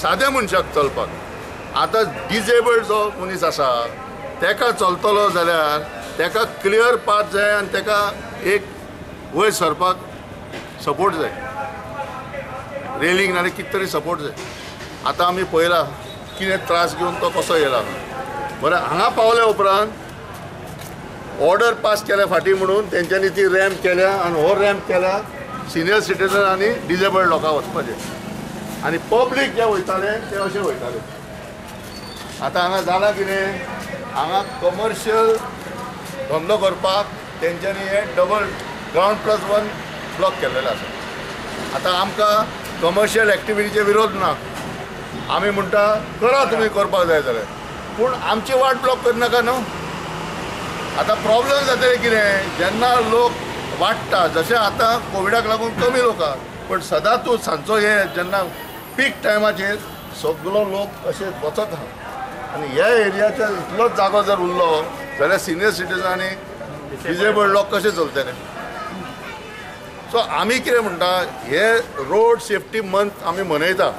साद्या मनशाक चलपाक. आतां डिजेबल्ड जो मनीस आसा तेका चलतलो जाल्यार तेका क्लियर पाथ जाय आनी तेका एक वयर सरपाक सपोर्ट जाय, रेलिंग नाल्यार कितें तरी सपोर्ट जाय. आतां आमी पळयला कितें त्रास घेवन तो कसो येयला. बरें, हांगा पावल्या उपरांत ऑर्डर पास केल्या फाटीं म्हणून तेंच्यांनी ती रॅम्प केल्या आनी हो रॅम्प केला सिनियर सिटीजन आनी डिजेबल्ड लोकांक वचपाचें, आनी पब्लीक जे वयताले ते अशें वयताले. आतां हांगा जालां कितें, हांगा कमर्शियल धंदो करपाक तेंच्यांनी हे डबल ग्रावंड प्लस 1 ब्लॉक केल्लेलो आसा. आतां आमकां कमर्शियल एक्टिविटीचे विरोध ना, आमी म्हणटा करा तुमी करपाक जाय जाल्यार, पूण आमची वाट ब्लॉक करनाका न्हू. आतां प्रॉब्लम जातले कितें, जेन्ना लोक वाडटा, जशें आतां कोविडाक लागून कमी लोक आहा, पण सदां तूं सांजचो हे जेन्ना पीक टायमाचेर सगलो लोक अशें वचत आहा आनी ह्या एरियाचेर इतलोच जागो जर उरलो जाल्यार सिनियर सिटीजन आनी डिजेबल्ड लोक कशें चलतले. सो आमी कितें म्हणटा, हे रोड सेफ्टी मंथ आमी मनयता,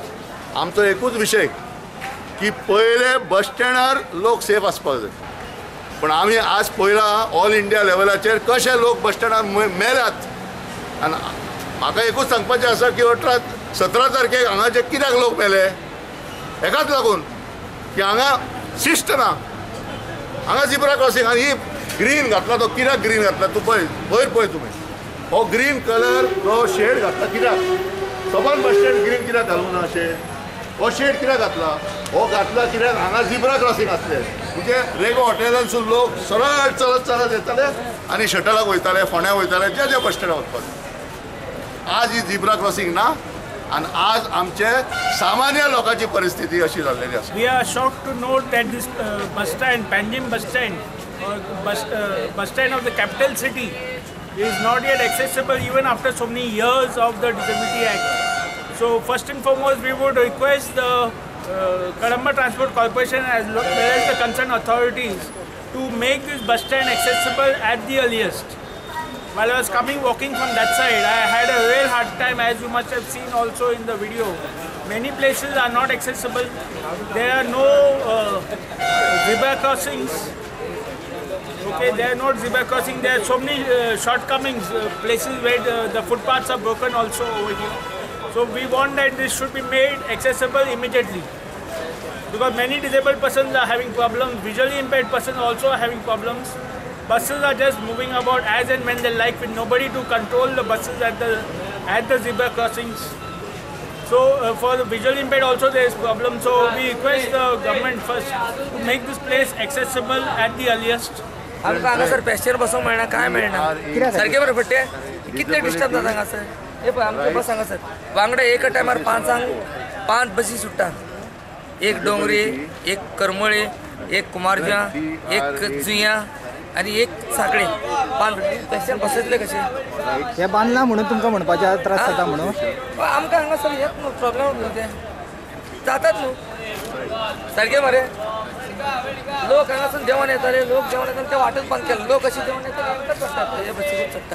आमचो एकूच विशय की पयले बस स्टँडार लोक सेफ आसपाक जाय. पण आमी आज पळयला ऑल इंडिया लेवलाचेर कशे लोक बस स्टँडार मेल्यात. आनी म्हाका एकूच सांगपाचें आसा की 18-17 तारखेक हांगाचे कित्याक लोक मेले, हेकाच लागून की हांगा शिस्त ना. हांगा झिब्रा क्रॉसिंग आनी ही ग्रीन घातला तो कित्याक ग्रीन घातला तूं पळय, वयर पळय तुमी, हो ग्रीन कलर जो शेड घातला कित्याक, सबंद बस स्टँड ग्रीन कित्याक घालूंक ना अशें, हो शेड कित्याक घातला, हो घातला कित्याक हांगा झिब्रा क्रॉसिंग आसलें म्हणजे रेगो हॉटेलांसून लोक सरळ चलत चलत येताले आनी शटलाक वयताले, फोंड्या वयताले, ज्या ज्या बस स्टँडार वचपाक. आज ही झिब्रा क्रॉसिंग ना आनी आज आमचे सामान्य लोकांची परिस्थिती अशी जाल्लेली आसा. We are shocked to note that this bus stand, Panjim bus stand, bus stand of the capital city is not yet accessible even after so many years of the Disability Act. So first and foremost, we would request the Kadamba Transport Corporation as well as the concerned authorities to make this bus stand accessible at the earliest. While I was walking from that side, I had a real hard time, as you must have seen also in the video. Many places are not accessible. There are no zebra crossings. Okay, there are no zebra crossing. There are so many shortcomings, places where the footpaths are broken also over here. So we want that this should be made accessible immediately, because many disabled persons are having problems, visually impaired persons also are having problems. Buses are just moving about as and when they like, with nobody to control the buses at the zebra crossings. So for the visually impaired also there is problem. So we request the government first to make this place accessible at the earliest. आमकां हांगासर passenger बसूंक मेळना, काय मेळना, सारकें बरें पडटे, कितले disturb जाता हांगासर. हे पळय आमचे बस हांगासर वांगडा एका टायमार 5 बसी सुट्टा, एक डोंगरी, एक करमळी, एक कुमारजा, एक जुंया आनी एक साखळे. 5 पॅसेंजर बसयतले कशे? हे बांदला म्हणून तुमकां म्हणपाचें त्रास जाता म्हणून आमकां हांगासर हेच न्हू प्रॉब्लम न्हू, ते जातात न्हू सारकें मरे. लोक हांगासून जेवण येताले, लोक जेवण येताले ते वाटच बंद केले, लोक अशे जेवण येताले आमकां चडटात, हे बसीकूच चडटात.